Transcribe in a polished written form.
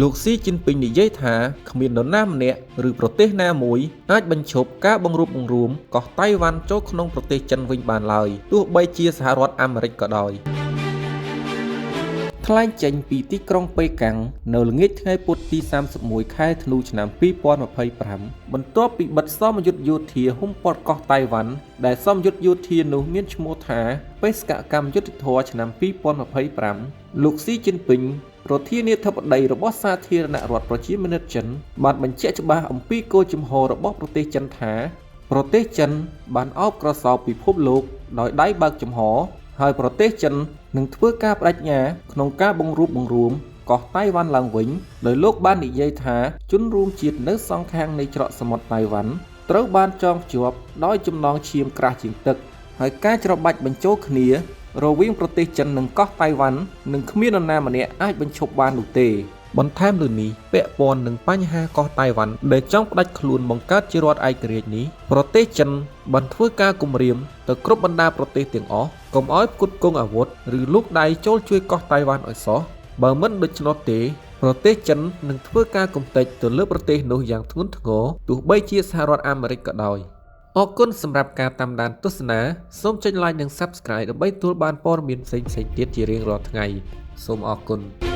លោកស៊ីជីនពីងនិយាយថាគ្មាននរណាម្នាក់ឬប្រទេសណាមួយអាចបញ្ឈប់ការបង្រួបបង្រួមកោះតៃវ៉ាន់ចូលក្នុងប្រទេសចិនវិញបានឡើយទោះបីជាសហរដ្ឋអាមេរិកក៏ដោយ។ ថ្លែងចេញពីទីក្រុងប៉េកាំងនៅល្ងាចថ្ងៃពុធទី31ខែធ្នូឆ្នាំ2025បន្ទាប់ពីបិទសមយុទ្ធយោធាហ៊ុមព័ទ្ធកោះតៃវ៉ាន់ដែលសមយុទ្ធយោធានោះមានឈ្មោះថាបេសកកម្មយុត្តិធម៌ឆ្នាំ2025លោកស៊ីជីនពីងប្រធានាធិបតីរបស់សាធារណរដ្ឋប្រជាមានិតចិនបានបញ្ជាក់ច្បាស់អំពីគោលជំហររបស់ប្រទេសចិនថាប្រទេសចិនបានអោបក្រសោបពិភពលោកដោយដៃបើកចំហហើយប្រទេសចិននឹងធ្វើការបដិញ្ញាក្នុងការបង្រួបបង្រួមកោះតៃវ៉ាន់ឡើងវិញដោយលោកបាននិយាយថាជនរួមជាតិនៅសងខាងនៃច្រកសមុទ្រតៃវ៉ាន់ត្រូវបានចងភ្ជាប់ដោយចំណងឈាមក្រាស់ជាងទឹកហើយការច្របាច់បញ្ចូលគ្នារវាងប្រទេសចិននិងកោះតៃវ៉ាន់នឹងគ្មាននរណាម្នាក់អាចបញ្ឈប់បាននោះទេបន្ថែមលើនេះពាក់ព័ន្ធនឹងបញ្ហាកោះតៃវ៉ាន់ដែលចង់ផ្ដាច់ខ្លួនបង្កើតជារដ្ឋឯករាជ្យនេះប្រទេសចិនបានធ្វើការគំរាមទៅគ្រប់បណ្ដាប្រទេសទាំងអស់កុំឲ្យផ្គត់ផ្គង់អាវុធឬលូកដៃចូលជួយកោះតៃវ៉ាន់ឲ្យសោះបើមិនដូច្នោះទេប្រទេសចិននឹងធ្វើការគំទេចទៅលើប្រទេសនោះយ៉ាងធ្ងន់ធ្ងរទោះបីជាសហរដ្ឋអាមេរិកក៏ដោយអរគុណសម្រាប់ការតាមដានទស្សនាសូមចុច Like និង Subscribe ដើម្បីទទួលបានព័ត៌មានផ្សេងៗទៀតជារៀងរាល់ថ្ងៃសូមអរគុណ។